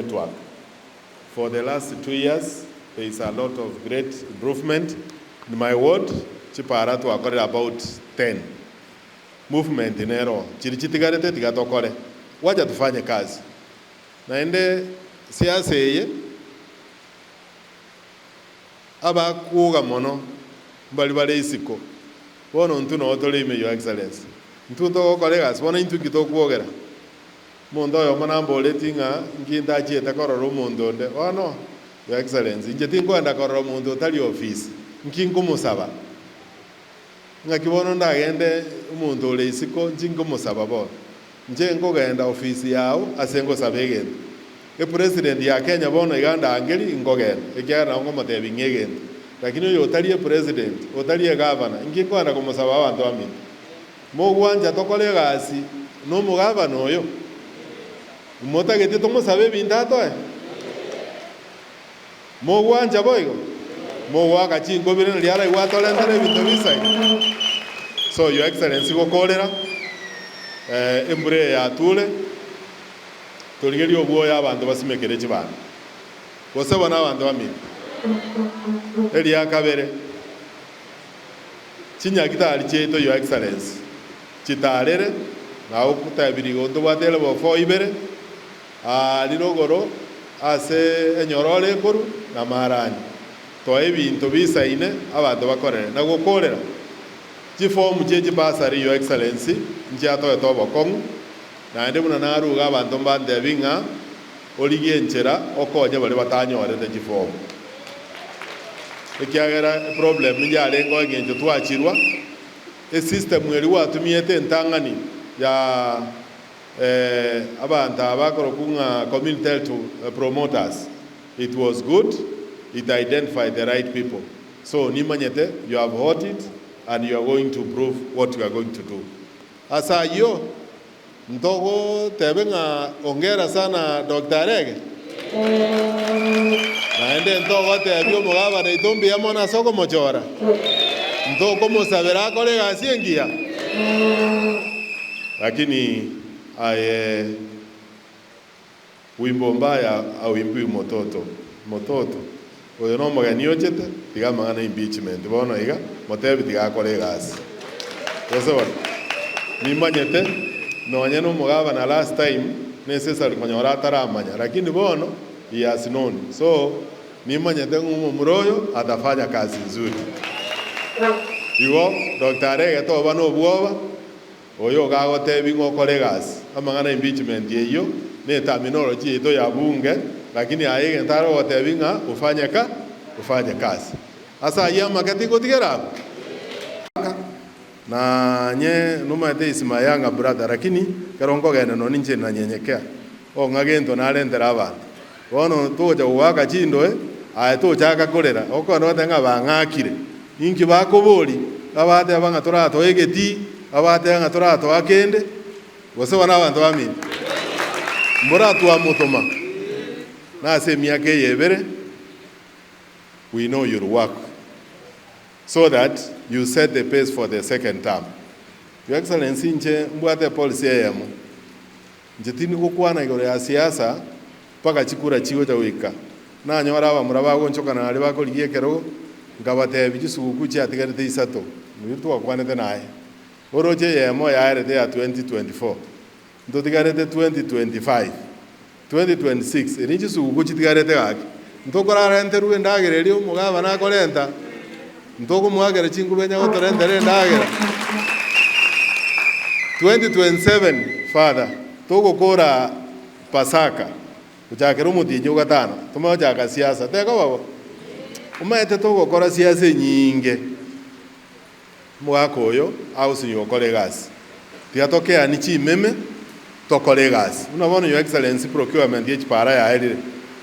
network. For the last 2 years, there is a lot of great improvement. In my ward, chipara twakorire about 10. Movement nero, chiri chitigarete tiga tokore. Wacha tufanye kazi. Naende siasa eye, abakuga mono, mbari bare isiko. Bono ntwe noo tore ime, Your Excellency. Ntwe togokora egasi, bono intwe ki tokwogera. Omonto oyomo namboreti ng'a nki ntachiete korora omonto onde. Bono, Your Excellency, inche tinkoenda korora omonto otari ofisi. Nki nkomosaba? Ng'aki bono ndagende omonto ore isiko nchi nkomosaba bono. Inche nkogenda ofisi yao ase ngosaba egento. Epresident ya Kenya bono iga ndangeri nkogenda, ekiagera nabo nkomotebi ng'a egento. Lakini oyo otari epresident, otari egavana, nki nkoenda komosaba abanto baminto? Mogwancha tokore egasi na omogavana oyo? Motagete tomosabe ebinto atoe? Mogwancha boigo? Mogoaka chinkobire nario araigwe atorentere ebinto bisaine? So Your Excellency gokorera embura eye yature, torigerie obwoyo abanto basimekere chibando. Gose bono abanto baminto. Eria kabere, chinyagitari chiaito Your Excellency, chitarere, nagotebirie igo ntobwate level four ibere, Aa rirogoro ase enyororo ekoru na amarani, toa ebinto bisaine abanto bakorere na gokorera. Chifomu chie chibasari Your Excellency nchiatoete obokong'u, naende buna naruga abanto mbantebi ng'a origie enchera okonye baria batanyorete chifomu. Ekiagera eproblem yarengeo eng'encho twachirwa, esystem eria gwatumiete entang'ani ya Abanto aba bakorokwa ng'a community health promoters, it was good, it identified the right people. So nimanyete you have hot it and you are going to prove what you are going to do. Ase ayio ntogotebe ng'a hongera sana Doctor Arege, naende ntogotebia omogabana oito mbuya mono ase okomochora, ntokomosabera akore egasi engiya. Lakini aye wimbo mbaya auimbiwi mototo mototo oyo nomogeni ochete tiga amang'ana impeachment bono iga motebi tiga akore egasi gose bono nimanyete nonye nomogabana last time necessary konyora ataramanya lakini bono he has known so nimanyete ng'a omomura oyo atafanya kazi nzuri igo Doctor Arege toba nobwoba. Oyo ogagotebi ng'a okore egasi, amang'ana impeachment eyio ne terminology yaito ya bunge, lakini aye egento arogotebi ng'a ufanye ka ufanye kazi. Ase ayio amake tingotigera abwo. Nanye nomanyete is my younger brother lakini ekero nkogenda nonye ninche nanyenyekea oh ng'a gento narentera abanto. Bono togocha goaka chindoe, aye tochaka korera, okogenda ogoteba ng'a bang'akire. Inki bakoboria? Abateba ng'a toratoe egetii, abateba ng'a toratoa kende, gose bono abanto baminto mboratwamotoma nase emiaka eye ebere, we know your work so that you set the pace for the second term. Your Excellency inche mbwate epolicy eyemo. Inche tindi gokwana igoro ya siasa mpaka chikura chigocha goika. Nanyora abamura bagonchokana naria bakorigia ekerogo, nkabatebia chisuguku chiatigarete isato, nigo twakwanete naye. Oroche eyemo yaerete ya 2024, ntotigarete 2025, 2026, eri chisuguku chitigarete gaki. Ntokorarenterwe endagera eria omogabana akorenta, ntokomoakera chinkuba enya gotorentera endagera. 2027 Father, togokora Pasaka gochakera omotienyi o gatano, tomanye gochaka siasa, tekoba bo? Omanyete togokora siasa enyinge, omogaka oyo agosinywa gokora egasi. Tiga tokeani chimeme, tokore egasi. Buna bono Your Excellency procurement ye chipara yaerire,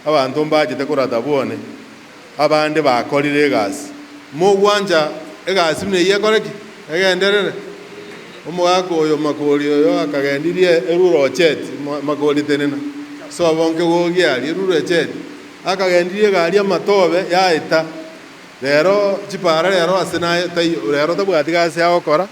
abanto mbachete korata bwone, abande bakorire egasi. Mogwancha egasi buna eyio ekore ki? Egenderere. Omogaka oyo makori oyo akagendirie eruro ocheti, makori tenena, sobo nkegogia aria eruro echeti, akagendirie egari amatobe yaeta, rero chipara rero ase naye taiyo, rero tabwati gasi agokora.